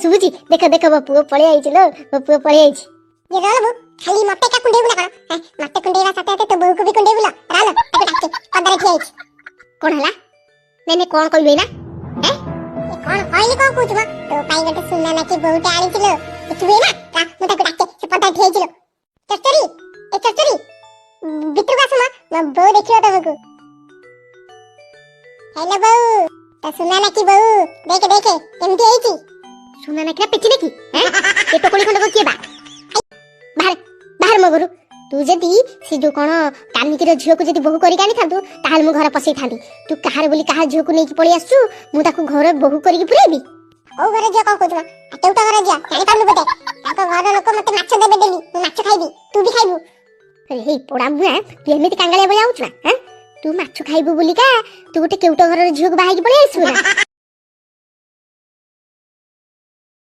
ଶୁଭୁଛି। ଦେଖ ଦେଖ, ମୋ ପୁଅ ପଳେଇ ଆଇଛି ଲୋ, ମୋ ପୁଅ ପଳେଇ ଆଇଛି। ଇଏ ରହ, ଖାଲି ମତେ ଏକା କୁଣ୍ଡେଇବୁ ନା କଣ? ହେଁ, ମତେ କୁଣ୍ଡେଇବା ସାଥେ ସାଥେ ତୋ ବୋଉକୁ ବି କୁଣ୍ଡେଇବୁ ଲୋ। ରହ, ତାକୁ ଡାକେ, ପଦାରେ ଠିଆ ହେଇଛି। କଣ ହେଲା? ନାଇଁ ନାଇଁ, କଣ କହିଲୁ ଏଇନା? ଏ କଣ କହିଲି? କଣ କହୁଛୁ ମ? ତୋ ପାଇଁ ଗୋଟେ ସୁନା ନାକି ବୋଉଟେ ଆଣିଛି ଲୋ, ଦେଖିବୁ ଏଇନା। ରା, ମୁଁ ତାକୁ ଡାକେ, ସେ ପଦାରେ ଠିଆ ହେଇଛି ଲୋ। ଚଚରି, ଏ ଚଚରି, ଭିତରକୁ ଆସ ମ, ମୋ ବୋଉ ଦେଖିବ ତମକୁ। ହେଲୋ ବୋଉ, ତା ସୁନା ନାକି ବୋଉ ଦେଖେ ଦେଖେ, କେମିତି ହେଇଛି। ସୁନା ନାକି ନା ପେଚି ନାକି? ହେଁ, ଏ ଟୋକଳି ଖଣ୍ଡକ କିଏ ବା? ବାହାରେ ବାହାର ମୋ ଘରୁ। ତୁ ଯଦି ସେ ଯୋଉ କଣ କାନିକିର ଝିଅକୁ ଯଦି ବୋହୁ କରିକି ଆଣିଥାନ୍ତୁ, ତାହେଲେ ମୁଁ ଘରେ ପଶେଇଥାନ୍ତି। ତୁ କାହାର ବୋଲି କାହା ଝିଅକୁ ନେଇକି ପଳେଇ ଆସୁଛୁ, ମୁଁ ତାକୁ ଘରେ ବୋହୁ କରିକି ପୁରେଇବି? କୋଉ ଘର ଝିଅ? କଣ କହୁଛୁ ମ? ଆଉ କେଉଟ ଘର ଝିଅ, ଜାଣିପାରୁନୁ ବୋଧେ? ତାଙ୍କ ଘର ଲୋକ ମତେ ମାଛ ଦେବେ ଡେଲି, ମୁଁ ମାଛ ଖାଇବି, ତୁ ବି ଖାଇବୁ। ଆରେ ହେଇ ପୋଡା ମୁହାଁ, ତୁ ଏମିତି କାଙ୍ଗାଳିଆ ଭଳିଆ ହଉଛୁ ନା? ହାଁ, ତୁ ମାଛ ଖାଇବୁ ବୋଲିକା ତୁ ଗୋଟେ କେଉଟ ଘରର ଝିଅକୁ ବାହାଇକି ପଳେଇ ଆସିବୁ ନା?